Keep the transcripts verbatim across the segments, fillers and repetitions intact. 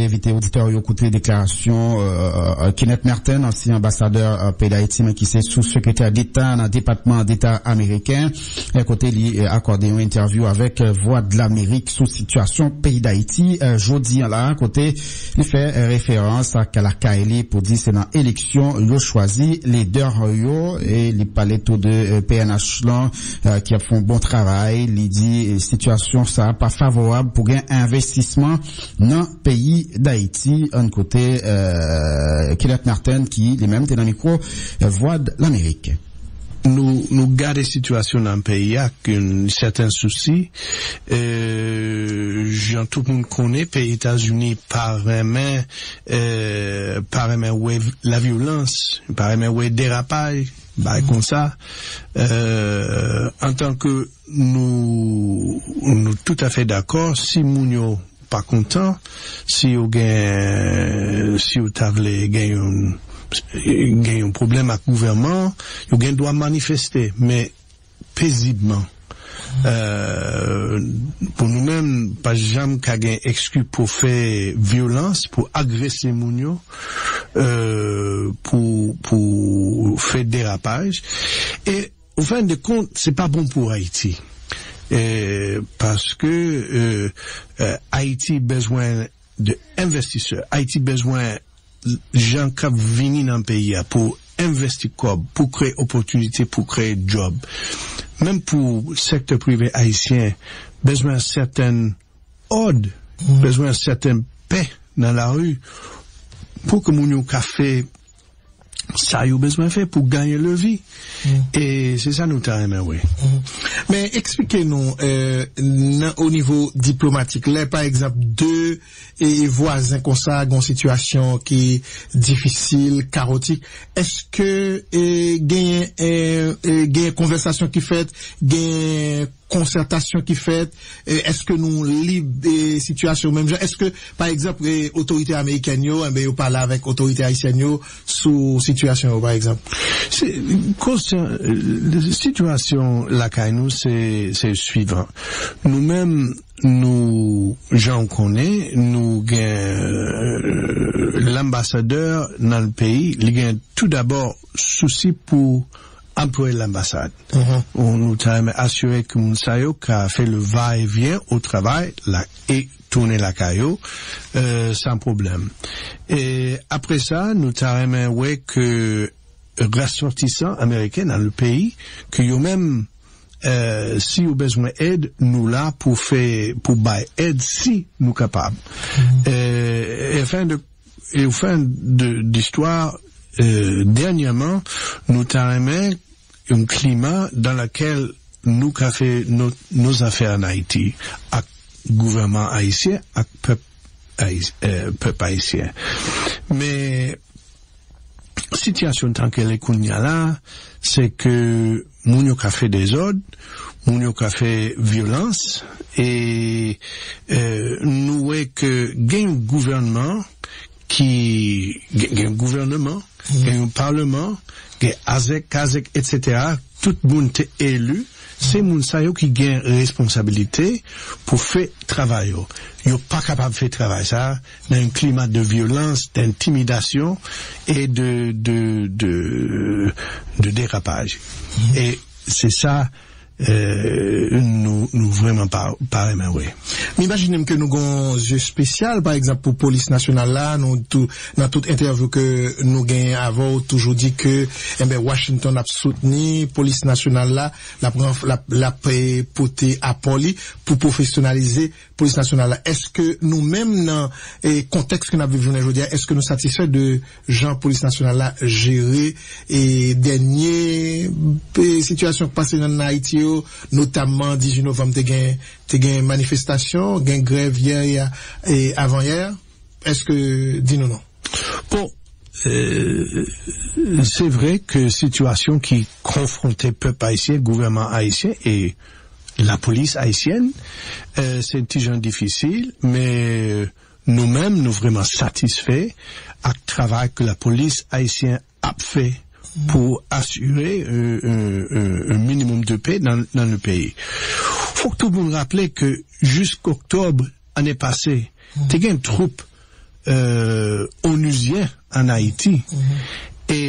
Envite oditè yo koute deklarasyon, euh, euh, Kenneth Merten, ansyen anbasadè, euh, peyi Dayiti, men ki se sou sekretè deta nan Depatman Deta ameriken, euh, kote li, euh, akòde yon entèvyou avèk, euh, Vwadlamerik sou sitiyasyon peyi Dayiti, euh, jodi an la, kote li fè, euh, referans ak lakay li pou di se nan eleksyon yo chwazi lidè yo, e li pale tou de, euh, P N H lan, euh, ki ap fè yon bon travay. Li di, euh, sitiyasyon sa pa favorab pou gen envestisman nan peyi Dayiti. Ann koute, euh, Kenneth Merten ki li menm te nan mikwo, euh, Vwadlamerik. Nou, nou gade sitiyasyon nan peyi a ak yon sèten sousi. Euh, jan tout moun konnen, peyi Etazini pa renmen, euh, pa renmen wè lavyolans, pa renmen wè derapaj, bagay konsa. Euh, antanke nou, nou toutafè dakò, si moun yo pa kontan, si yo gen, si yo ta vle gen yon, gen yon pwoblèm ak gouvènman, yo gen dwa manifeste, men pezibman. Euh, pou nou menm, pa janm ka gen ekski pou fè vyolans, pou agrese moun yo, euh, pou, pou fè derapaj. E, au fin de compte, se pa bon pou Ayiti. Euh, paske, euh, euh, Ayiti bezwen de envestisè. Ayiti bezwen jan k ap vini nan peyi a pou envesti kòb, pou kreye opòtinite, pou kreye djòb. Menm pou sektè prive ayisyen, bezwen sèten òd, bezwen sèten pè nan lari pou ke moun yo ka fè sa yo bezwen fè pou genyen levi. E se sa nou ta renmen wè. Men eksplike nou, euh, nan, o nivo diplomatik, lè pa egzanp de e vwazen konsa gen yon sitiyasyon ki difisil, kawotik, èske, e, genyen, e, e, genyen konvèsasyon ki fèt, genyen konsètasyon ki fèt, e, èske nou li, e, sitiyasyon menm jan? Èske, pa egzanp, e, otorite amerikèn yo, enben, yo pale avèk otorite ayisyèn yo sou sitiyasyon yo, pa egzanp? Se, konsyan, e, sitiyasyon lakay nou, se, se swivan. Nou menm, nou, jan w konnen, nou gen, e, lanbasadè nan peyi, li gen toudabò sousi pou anplwaye lanbasad. Nou ta renmen asire ke moun sa yo ka fè le va e vyen o travay la e tounen lakay yo, e, san pwoblèm. E apre sa, nou ta renmen wè ke resòtisan ameriken nan le peyi, ke yo menm, e, si yo bezwen èd, nou la pou fè, pou bay èd si nou kapab. E, e fen de, e fen de, distwa, e, dènyèman, nou ta renmen yon klima dans laquelle nou ka fè nos, nos affaires en Haïti ak gouvènman ayisyen, ak pèp, ayi, e, pèp ayisyen. Men sitiyasyon tanke l ye kounye a la, se ke moun yo ka fè dezòd, moun yo ka fè vyolans, e, e, nou wè ke gen yon gouvènman ki, gen, gen gouvènman, gen yon palman, gen azèk, kazèk, etsetera, tout moun te eli, se moun sa yo ki gen responsabilite pou fè travay yo. Yo pa kapab fè travay sa nan yon klima de vyolans, de entimidasyon e de, de, de, de derapaj. E se sa, e, nou, nou vrèman pa, pa renmen wè. M imajine m ke nou gen yon zye espesyal, pa egzanp, pou polis nasyonal la, nou tou, nan tout entèvyou ke nou genyen avè w, toujou di ke, enben, Washington ap soutni polis nasyonal la, l ap ranf-, l ap, l ap, e, pote apò li pou pwofesyonalize polis nasyonal la. Èske nou menm nan, e, kontèks ke n ap viv jounen jodi a, èske nou satisfè de jan polis nasyonal la jere, e, dènye, e, sitiyasyon k pase nan Ayiti yo, notamman dizuit novanm te gen, te gen manifestasyon, gen grèv yè, yè, e, avan yè? Èske, di nou non. Bon, e, se vre ke sitiyasyon ki konfwonte pèp ayisyen, gouvènman ayisyen e lapolis ayisyèn, e, se ti jan difisil, men nou menm, nou vrèman satisfè ak travay ke lapolis ayisyen ap fè pou asire, e, e, e, un minimum de paix dans, dans le pays. Fòk tout moun raple ke jisk oktòb ane pase, te gen twoup euh, onizyen an Ayiti. E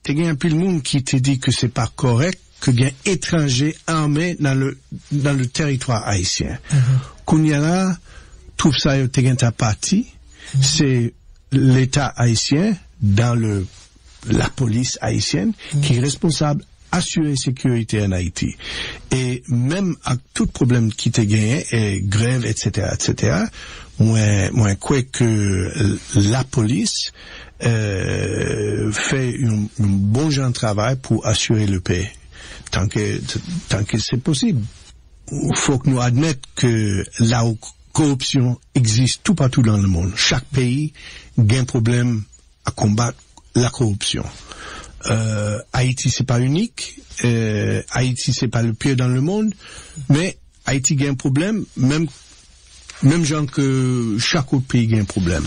te gen anpil moun ki te di ke se pa kòrèk ke gen etranje ame nan le, nan le teritwa ayisyen. Kounye a la, twoup sa yo te gentan pati, se Leta ayisyen, dan le, lapolis ayisyèn, ki responsab asire sekirite an Ayiti. E menm ak tout pwoblèm ki te genyen, e grèv, etsetera, etsetera, mwen, mwen kwè ke lapolis, euh, fè yon, yon bon jan travay pou asire lepè, tan ke, tan ke se posib. Fòk nou admèt ke la koripsyon egziste toupatou dans le monde. Chak peyi gen pwoblèm a konbat la koripsyon. Euh, Ayiti se pa inik, euh, Ayiti se pa le pire dans le monde, men Ayiti gen pwoblèm, menm, menm jan ke chak lòt peyi gen pwoblèm.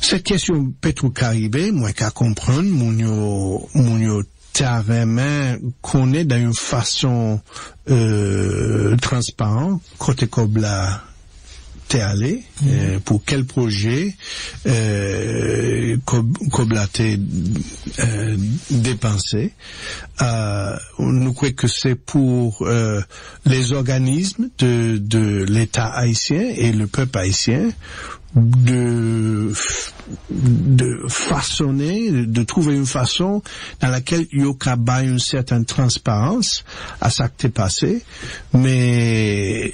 Sèt kesyon Petro Caribe, mwen ka konprann moun yo, moun yo ta renmen konnen dan yon fason, euh, transparan kote kòb la te ale, euh, pou kèl pwojè, euh, kòb, kòb la te, euh, depanse. Euh, nou kwè ke se pou, euh, les organismes de, de l'État haïtien et le peuple haïtien de, de façonner, de trouver une façon dans laquelle yo ka bay une certaine transparence à sa ki te pase, men,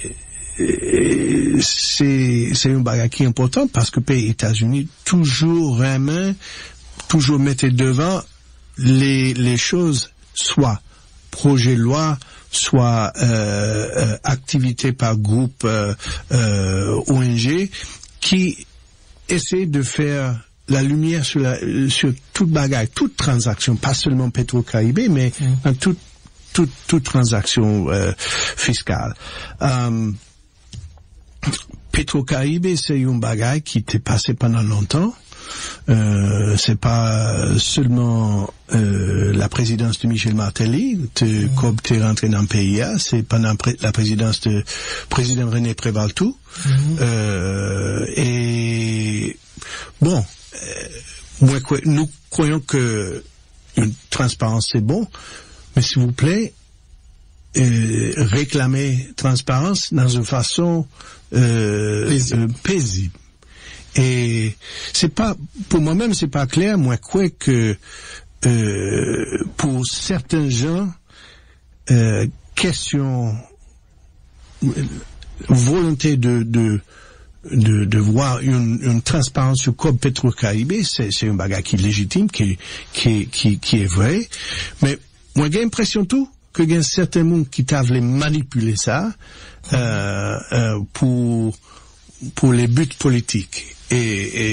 euh, se, se yon bagay ki enpòtan paske peyi Etazini toujou renmen, toujou mete devan les, les choses, swa pwojè lwa, swa, euh, euh, aktivite pa gwoup, euh, euh, O N G ki eseye de fè la limyè sou la, sou tout bagay, tout tranzaksyon, pa sèlman Petro Caribe, men nan tout, tout, tout tranzaksyon, euh, fiskal. Euh, Petro Caribe se yon bagay ki te pase pandan lontan. Euh, se pa sèlman, euh, la présidence de Michel Martelly te, kòb te rantre nan peyi a, se pandan pre, la présidence de président René Préval tou. Euh, e bon, euh, mwen kwè, nou kwè ke yon transparans se bon, men silvouplè, euh, reklame transparans nan yon fason, euh, pezib. Euh, pezib. E se pa, pou mwen menm, se pa klè, mwen kwè ke, euh, pou sèten jan, euh, kesyon, euh, volonte de, de, de, de voir yon, yon transparans sou kòb Petro Caribe, se, se yon bagay ki lejitim, ki, ki, ki, ki e vre. Men mwen gen enpresyon tou ke gen sèten moun ki ta vle manipile sa, euh, euh, pou, pou les buts politiques. E, e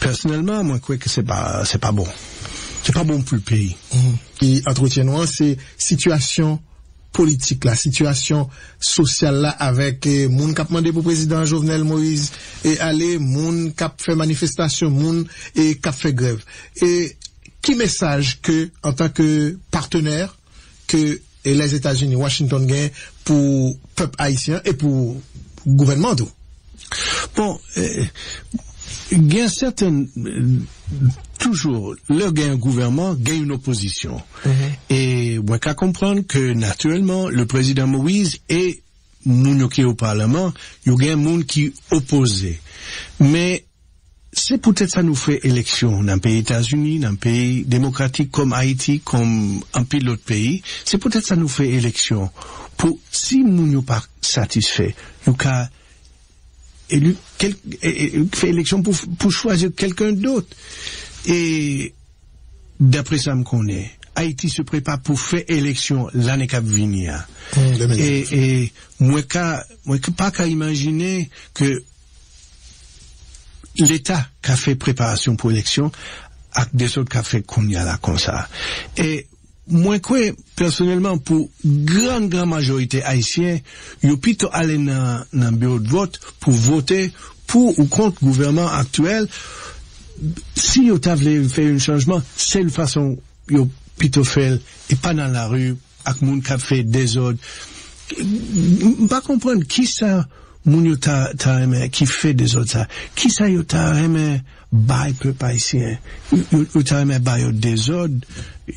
pèsonèlman, mwen kwè ke se pa, se pa bon. Se pa bon pou peyi. Mhm. Ki antretyen nou an, se sitiyasyon politik la, sitiyasyon sosyal la avèk, eh, moun k ap mande pou prezidan Jovenel Moïse, eh, ale, moun k ap fè manifestasyon, moun, eh, k ap fè grèv. E ki mesaj ke, antanke patnè, ke, eh, Lèzetazini, Washington gen pou pèp ayisyen e pou gouvènman tou? Bon, eh, gen sèten, eh, toujou, lè gen yon gouvènman, gen yon opozisyon. Mhm. E mwen ka konprann ke, natirèlman, le président Moïse e moun yo ki o palman, yo gen moun ki opoze. Men se poutèt sa nou fè eleksyon nan peyi Etazini, nan peyi demokratik kòm Ayiti, kòm anpil lòt peyi. Se poutèt sa nou fè eleksyon. Pou, si moun yo pa satisfè, yo ka eli, kèl, e, e, fè eleksyon pou, pou chwazi kèlken dòt. E daprè sa m konnen, Ayiti se prepare pou fè eleksyon lane k ap vini a. Mm, de mil vennsenk. E, e mwen ka, mwen ka, pa ka imajine ke Leta ka fè preparasyon pou eleksyon ak dezòd k ap fèt kounye a la konsa. E mwen kwè, pèsonèlman, pou gran, gran majorite ayisyen, yo pito ale nan, nan biwo de vòt pou vote pou ou kont gouvènman aktyèl. Si yo ta vle fè yon chanjman, sèl fason yo pito fè l, e pa nan lari ak moun k ap fè dezòd. M pa konprann kisa moun yo ta, ta renmen, ki fè dezòd sa, kisa yo ta renmen bay pèp ayisyen? Yo, yo, yo ta renmen bay yo dezòd,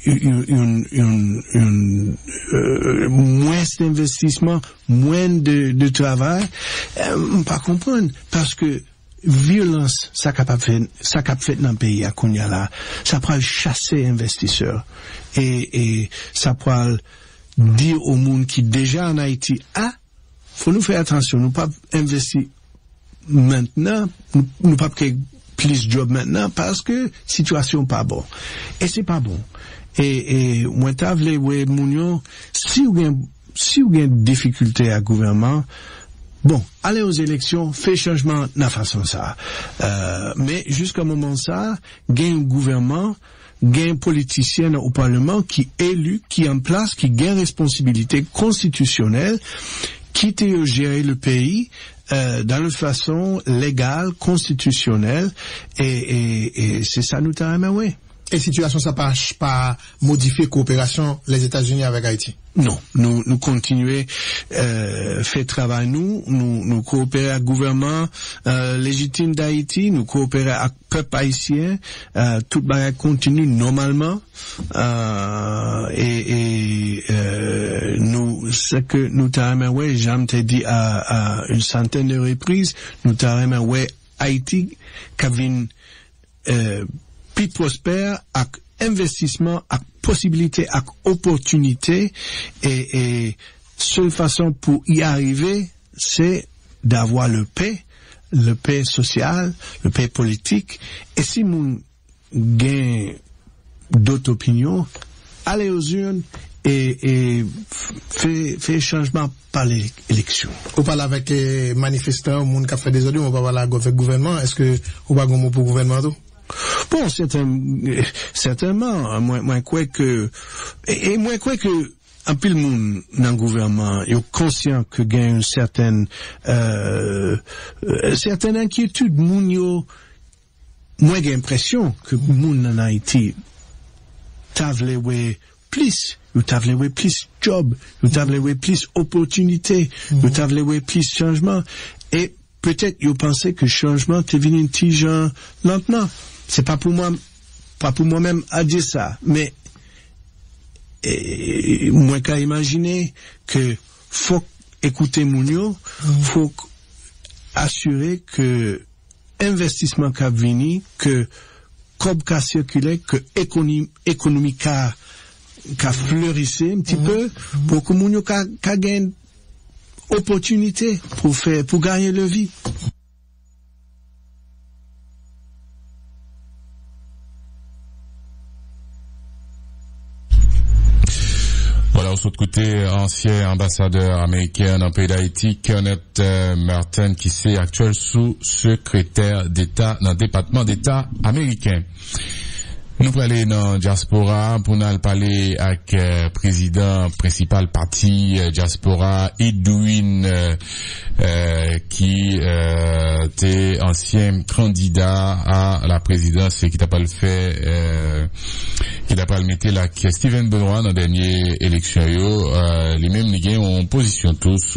yon, yon, yon, yon, euh, mwens envestisman, mwens de, de travay? Euh, m pa konprann, paske vyolans, sa kapab fè, sa k ap fèt nan peyi a kounye a la, sa pral chase envestisè. E, e sa pral di o moun ki deja ann Ayiti, a, fò nou fè atansyon, nou p ap envesti mentnan, nou, nou p ap kreye plis djòb mentnan, paske sitiyasyon pa bon. E se pa bon. E, e mwen ta vle wè moun yo, si w gen, si w gen difikilte ak gouvènman, bon, ale o zeleksyon, fè chanjman nan fason sa. Euh, men jiska moman sa, gen yon gouvènman, gen politisyen nan o palman ki eli, ki an plas, ki gen responsibilite konstitisyonèl, kite yo jere le peyi, euh, dans une façon légale, constitutionnelle, e, e, e se sa nou ta renmen wè. E sitiyasyon sa pa, pa modifye koperasyon Lèzetazini avèk Ayiti? Non, nou, nou kontinye, euh, fè travay nou, nou, nou koopere ak gouvènman, euh, lejitim Dayiti, nou koopere ak pèp ayisyen, euh, tout bagay kontinye nòmalman, euh, e, e, euh, nou, sa ke nou ta renmen wè, jan m te di a, a une centaine de reprises, nou ta renmen wè Ayiti k ap vin, euh, pi pwospè ak envestisman, ak posibilite, ak opòtinite, e, e sèl fason pou y arive, se d'avoir le paix, le paix social, le paix politique. E si moun gen dòt opinyon, ale aux urnes e, e fè, fè chanjman pa le-, eleksyon. Ou pale avèk, eh, manifestan, moun k ap fè dezòd yo, men ou pa pale avèk gouvènman. Èske ou pa gen yon mo pou gouvènman an tou? Bon, sèten-, sètènman, mwen, mwen kwè ke, e, e mwen kwè ke anpil moun nan gouvènman yo konsyan ke gen yon sèten, euh, euh, sèten enkyetid moun yo, mwen gen enpresyon ke moun nan Ayiti ta vle wè plis, yo ta vle wè plis djòb, yo ta vle wè plis opòtinite, yo ta vle wè plis chanjman. E petèt yo panse ke chanjman te vin yon ti jan lantman. Se pa pou mwen, pa pou mwen menm a di sa, men, e, mwen ka imajine ke fòk ekoute moun yo, fòk asire ke envestisman k ap vini, ke kòb ka sikile, ke ekoni-, ekonomi ka, ka flerise yon ti pe, pou ke moun yo ka, ka gen opòtinite pou fè, pou gaye levi. Vwala, ou sot koute ansyen anbasadè ameriken nan peyi Dayiti, Kenneth, euh, Merten, ki se aktyèl sou sekretè deta nan Depatman Deta ameriken. Nou prale nan dyaspora pou n al pale ak, euh, prezidan prensipal pati, euh, dyaspora, Edwin, euh, euh, ki, euh, te ansyen kandida a la prezidans, ki ta pral fè, euh, ki ta pral mete l ak Steven Benoît nan dènye eleksyon yo. Euh, li menm, li gen yon pozisyon tou sou